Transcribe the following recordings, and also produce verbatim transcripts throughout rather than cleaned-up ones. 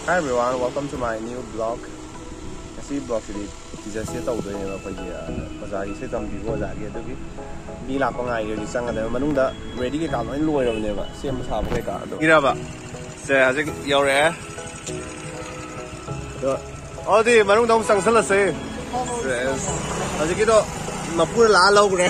Hi everyone, welcome to my new vlog. ꯉꯁꯤ vlogꯁꯤꯗꯤ teacherꯁꯦ ꯇꯧꯗꯣꯏꯅꯦꯕ ꯑꯩꯈꯣꯏꯒꯤ, ꯑ, ꯑꯣꯖꯥꯒꯤ ꯏꯁꯩ ꯇꯝꯕꯤꯕ ꯑꯣꯖꯥꯒꯤ, ꯑꯗꯨꯒꯤ ꯃꯤ ꯂꯥꯛꯄ ꯉꯥꯏꯒꯦ ꯍꯧꯖꯤꯛ ꯆꯪꯒꯗꯕ꯫ ꯃꯅꯨꯡꯗ ready ꯀꯩꯀꯥ ꯂꯣꯏ ꯂꯣꯏꯔꯕꯅꯦꯕ, ꯁꯦꯝꯕ ꯁꯥꯕ ꯀꯩꯀꯥ꯫ ꯑꯗꯣ ꯏꯔꯕ ꯁꯦ ꯍꯧꯖꯤꯛ ꯌꯧꯔꯛꯑꯦ꯫ ꯑꯗꯣ ꯑꯗꯨꯗꯤ ꯃꯅꯨꯡꯗ ꯑꯃꯨꯛ ꯆꯪꯁꯜꯂꯁꯦ꯫ ꯁꯦꯁ꯫ ꯍꯧꯖꯤꯛꯀꯤꯗꯣ ꯃꯄꯨꯅ ꯂꯥꯛꯑ ꯂꯧꯈ꯭ꯔꯦ꯫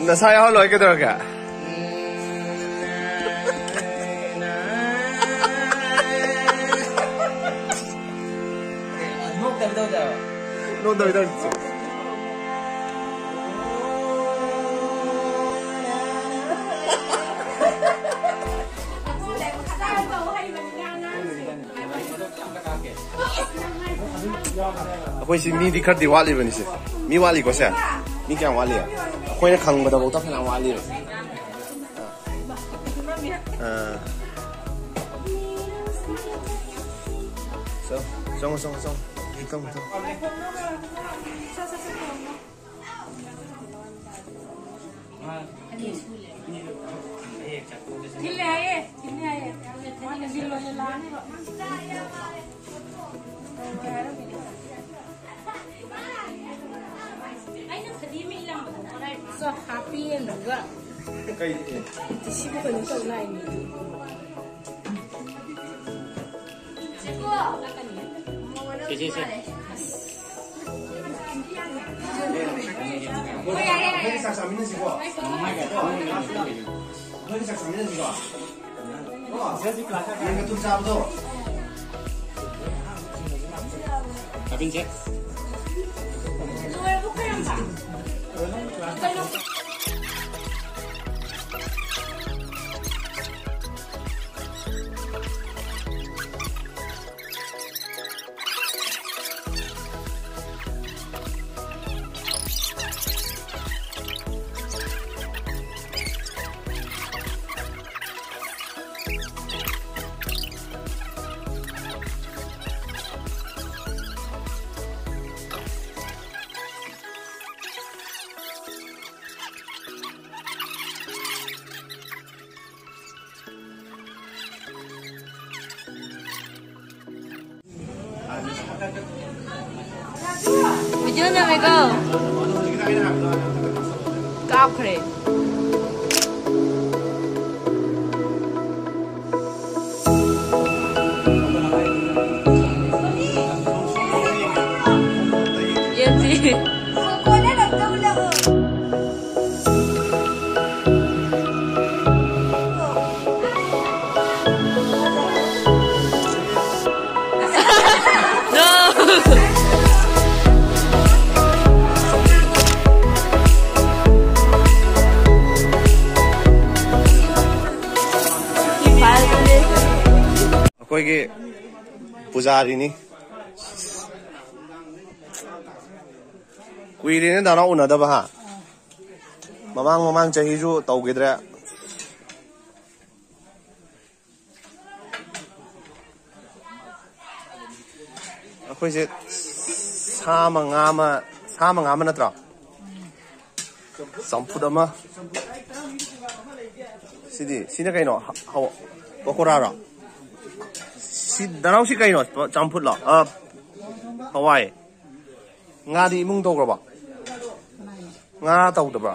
ꯅꯁꯥ ꯌꯥꯎꯍꯜꯂꯣꯏ ꯀꯩꯗꯧꯔꯒꯦ? ꯅꯣꯛꯇꯕꯤ ꯇꯧꯁꯦ ꯍꯥꯏꯕ꯫ ꯅꯣꯛꯇꯕꯤ ꯇꯧꯁꯦ꯫ ꯑꯩꯈꯣꯏꯁꯤ ꯃꯤꯗꯤ ꯈꯔꯗꯤ ꯋꯥꯠꯂꯤꯕꯅꯤꯁꯦ꯫ ꯃꯤ ꯋꯥꯠꯂꯤꯀꯣ ꯁꯦ? ꯃꯤ ꯀꯌꯥꯝ ꯋꯥꯠꯂꯤ? ꯑꯩꯈꯣꯏꯅ ꯈꯪꯕꯗꯐꯥꯎꯗ ꯐꯅꯌꯥꯝ ꯋꯥꯠꯂꯤꯕ꯫ ꯑꯥ꯫ ꯆꯪꯉꯣ, ꯆꯪꯉꯣ, ꯆꯪꯉꯣ, ꯆꯪꯉꯣ꯫ ꯆꯪꯉꯣ, ꯆꯪꯉꯣ꯫ ꯊꯤꯜꯂꯦ ꯍꯥꯏꯌꯦ, ꯊꯤꯜꯂꯦ ꯍꯥꯏꯌꯦ꯫ ꯃꯥꯅ ꯕꯤꯜ ꯑꯣꯏꯅ ꯂꯥꯛꯑꯅꯦꯕ꯫ ꯑꯩꯅ ꯐꯗꯤ ꯑꯃ ꯏꯜꯂꯝꯕꯗꯣ ꯀꯗꯥꯏ? ꯁꯣ ꯍꯥꯞꯄꯤ ꯑꯗꯨꯒ꯫ ꯀꯩ? ꯁꯤꯕꯨ ꯀꯩꯅꯣ ꯇꯧ ꯂꯥꯛꯏꯅꯦ꯫ ꯁꯦ, ꯁꯦ, ꯁꯦ꯫ ꯑꯩꯈꯣꯏ ꯆꯥꯛ ꯆꯥꯃꯤꯟꯅꯁꯤꯀꯣ꯫ ꯑꯩꯈꯣꯏ ꯆꯥꯛ ꯆꯥꯃꯤꯟꯅꯁꯤꯀꯣ꯫ ꯀꯣ? ꯌꯦꯟ ꯃꯇꯨꯝ ꯆꯥꯕꯗꯣ꯫ ꯆꯥꯃꯤꯟꯁꯦ꯫ ꯅꯪꯅ ꯃꯤꯀꯣ ꯀꯥꯞꯈ꯭ꯔꯦ꯫ ꯌꯦꯟꯁꯤ꯫ ꯑꯩꯈꯣꯏꯒꯤ ꯄꯨꯖꯥꯔꯤꯅꯤ꯫ ꯀꯨꯏꯔꯦꯅꯦ ꯗꯥ ꯅꯥꯎ ꯎꯅꯗꯕ, ꯍꯥ? ꯃꯃꯥꯡ, ꯃꯃꯥꯡ ꯆꯍꯤꯁꯨ ꯇꯧꯈꯤꯗ꯭ꯔꯦ꯫ ꯑꯩꯈꯣꯏꯁꯦ ꯁꯥ ꯑꯃ, ꯉꯥ ꯑꯃ, ꯁꯥ ꯑꯃ, ꯉꯥ ꯑꯃ ꯅꯠꯇ꯭ꯔꯣ? ꯆꯝꯐꯨꯠ ꯑꯃ꯫ ꯁꯤꯗꯤ, ꯁꯤꯅ ꯀꯩꯅꯣ? ꯍ-, ꯍꯧ-, ꯄꯀꯣꯔꯥꯔꯣ? ꯁꯤ, ꯗꯥ ꯅꯥꯎ, ꯁꯤ ꯀꯩꯅꯣ? ꯆꯝꯐꯨꯠꯂꯣ? ꯑ, ꯍꯋꯥꯏ꯫ ꯉꯥꯗꯤ ꯏꯃꯨꯡ ꯇꯧꯈ꯭ꯔꯕꯣ? ꯉꯥ ꯇꯧꯗꯕ꯭ꯔꯣ?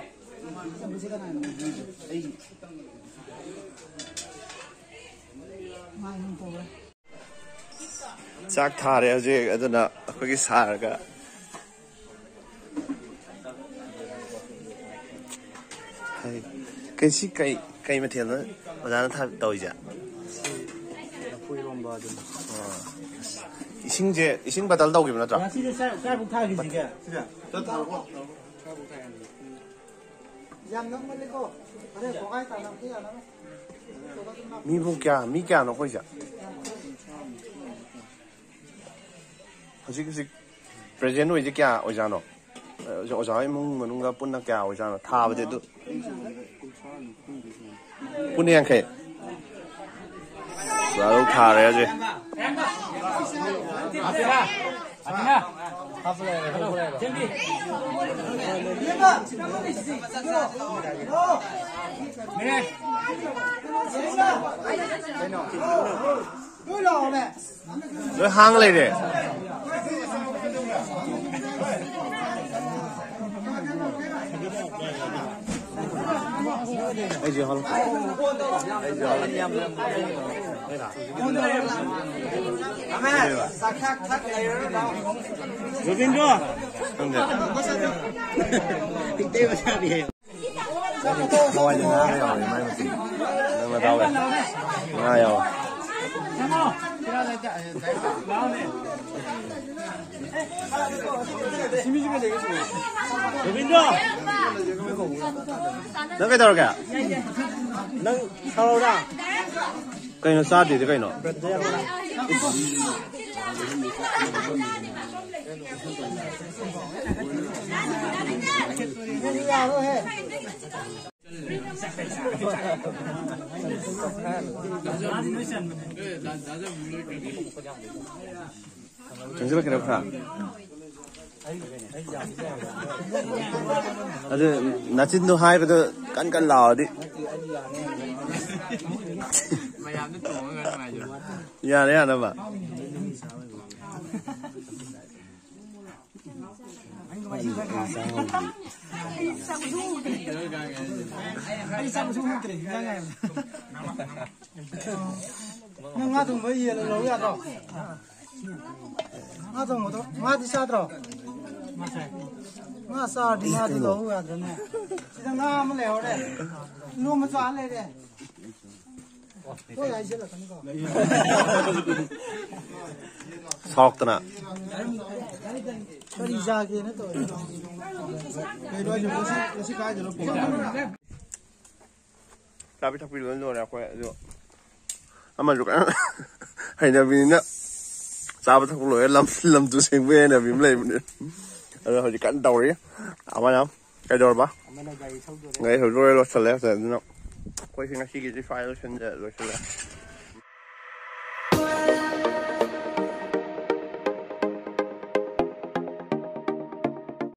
ꯆꯥꯛ ꯊꯥꯔꯦ ꯍꯧꯖꯤꯛ, ꯑꯗꯨꯅ ꯑꯩꯈꯣꯏꯒꯤ ꯁꯥꯔꯒ꯫ ꯍꯥꯏ꯫ ꯀꯩ, ꯁꯤ ꯀꯩ, ꯀꯩ ꯃꯊꯦꯜꯅꯣ ꯑꯣꯖꯥꯅ ꯊꯥ-, ꯇꯧꯔꯤꯁꯦ? ꯂꯐꯨ ꯏꯔꯣꯝꯕ ꯑꯗꯨꯅꯤ꯫ ꯑꯣ꯫ ꯏꯁꯤꯡꯁꯦ, ꯏꯁꯤꯡ ꯕꯇꯜ ꯇꯧꯈꯤꯕ ꯅꯠꯇ꯭ꯔꯣ? ꯉꯁꯤꯁꯦ ꯆꯥꯛ, ꯆꯥꯛ ꯑꯃꯨꯛ ꯊꯥꯈꯤꯁꯤꯒꯦ꯫ ꯁꯤꯗ, ꯆꯥꯛ ꯊꯥꯔꯛꯑꯣ꯫ ꯌꯥꯝ ꯅꯪꯃꯜꯂꯦꯀꯣ꯫ ꯍꯣꯔꯦꯟ ꯈꯣꯡꯒꯥꯏ ꯇꯥꯅꯕꯗꯤ ꯌꯥꯅꯕ꯫ ꯃꯤꯕꯨ ꯀꯌꯥ, ꯃꯤ ꯀꯌꯥꯅꯣ ꯑꯩꯈꯣꯏꯁꯦ? ꯍꯧꯖꯤꯛ ꯍꯧꯖꯤꯛ ꯄ꯭ꯔꯦꯖꯦꯟ ꯑꯣꯏꯁꯦ ꯀꯌꯥ ꯑꯣꯏꯖꯥꯠꯅꯣ? ꯑꯣꯖꯥ ꯍꯣꯏ ꯏꯃꯨꯡ ꯃꯅꯨꯡꯒ ꯄꯨꯟꯅ ꯀꯌꯥ ꯑꯣꯏꯖꯥꯠꯅꯣ? ꯊꯥꯕꯗꯤ ꯑꯗꯨ ꯄꯨꯟꯅ ꯌꯥꯡꯈꯩ꯫ ꯄꯨꯔꯥ ꯂꯧ ꯊꯥꯔꯦ ꯍꯧꯖꯤꯛ꯫ ꯂꯣꯏ ꯍꯥꯡ ꯂꯩꯔꯦ꯫ ꯔꯣꯕꯤꯟꯗ꯭ꯔꯣ꯫ ꯈꯪꯗꯦ꯫ ꯍꯋꯥꯏꯗ ꯉꯥ ꯌꯥꯎꯔꯦ, ꯃꯥꯏ ꯃꯆꯤꯟ꯫ ꯅꯪꯅ ꯇꯥꯎꯋꯦ꯫ ꯉꯥ ꯌꯥꯎꯔꯦ꯫ ꯔꯣꯕꯤꯟꯗ꯭ꯔꯣ! ꯅꯪ ꯀꯩꯗꯧꯔꯒꯦ? ꯅꯪ ꯁꯥꯎꯔꯧꯔꯥ? ꯀꯩꯅꯣ ꯆꯥꯗꯦꯗꯤ ꯀꯩꯅꯣ? ꯆꯪꯁꯤꯜꯂꯛꯀꯦꯔꯥ ꯈꯔ? ꯑꯗꯨ ꯅꯆꯤꯟꯗꯣ ꯍꯥꯏꯕꯗꯣ ꯀꯟ ꯀꯟ ꯂꯥꯎꯔꯗꯤ꯫ ꯃꯌꯥꯝꯗ ꯇꯣꯡꯉꯒ ꯅꯨꯡꯉꯥꯏꯖꯕ꯫ ꯌꯥꯔꯦ, ꯌꯥꯅꯕ꯫ ꯑꯩ ꯆꯥꯛ ꯍꯨꯗ꯭ꯔꯦ, ꯍꯤꯟꯖꯥꯡ ꯉꯥꯏꯕ꯫ ꯅꯪ ꯉꯥ ꯊꯣꯡꯕ ꯌꯦꯜꯂ ꯂꯧ ꯌꯥꯗ꯭ꯔꯣ? ꯉꯥ ꯊꯣꯡꯕꯗꯣ, ꯉꯥꯗꯤ ꯆꯥꯗ꯭ꯔꯣ? ꯉꯥ ꯆꯥꯔꯗꯤ ꯉꯥꯗꯤ ꯂꯧ ꯌꯥꯗ꯭ꯔꯅꯦ? ꯁꯤꯗ ꯉꯥ ꯑꯃ ꯂꯩꯍꯧꯔꯦ꯫ ꯏꯔꯣꯝꯕ ꯆꯥ ꯂꯩꯔꯦ꯫ ꯍꯣꯏ ꯍꯥꯏꯖꯤꯜꯂꯛꯀꯅꯤꯀꯣ꯫ ꯁꯥꯎꯔꯛꯇꯅ꯫ ꯀꯔꯤ ꯆꯥꯒꯦꯅ ꯇꯧꯔꯤꯅꯣ? ꯀꯩꯅꯣ ꯍꯥꯏꯁꯤꯕꯣ? ꯉꯁꯤ, ꯉꯁꯤ ꯀꯥꯏꯗꯅꯣ ꯄ꯭ꯔꯣꯒ꯭ꯔꯥꯝ? ꯆꯥꯕꯤ ꯊꯛꯄꯤ ꯂꯣꯏ ꯂꯣꯏꯔꯦ ꯑꯩꯈꯣꯏ꯫ ꯑꯗꯣ ꯑꯃꯁꯨ ꯀꯟꯅ ꯍꯩꯅꯕꯤꯅꯤꯅ ꯆꯥꯕ ꯊꯛꯄ ꯂꯣꯏꯔꯦ, ꯂꯝ, ꯂꯝ ꯇꯨ ꯁꯦꯡꯕꯒꯤ ꯍꯩꯅꯕꯤ ꯑꯃ ꯂꯩꯕꯅꯦ꯫ ꯑꯗꯣ ꯍꯧꯖꯤꯛ ꯀꯟꯅ ꯇꯧꯔꯤ꯫ ꯑꯃꯅ ꯀꯩꯗꯧꯔꯕ? ꯑꯃꯅ ꯒꯥꯔꯤ ꯊꯧꯗꯣꯔꯦ꯫ ꯒꯥꯔꯤ ꯊꯧꯗꯣꯔꯦ, ꯂꯣꯏꯁꯤꯜꯂꯦ꯫ ꯑꯗꯨꯅ ꯑꯩꯈꯣꯏꯁꯤ ꯉꯁꯤꯒꯤꯗꯤ ꯁ꯭ꯋꯥꯏꯗ ꯂꯣꯏꯁꯤꯟꯖ-, ꯂꯣꯏꯁꯤꯜꯂꯦ꯫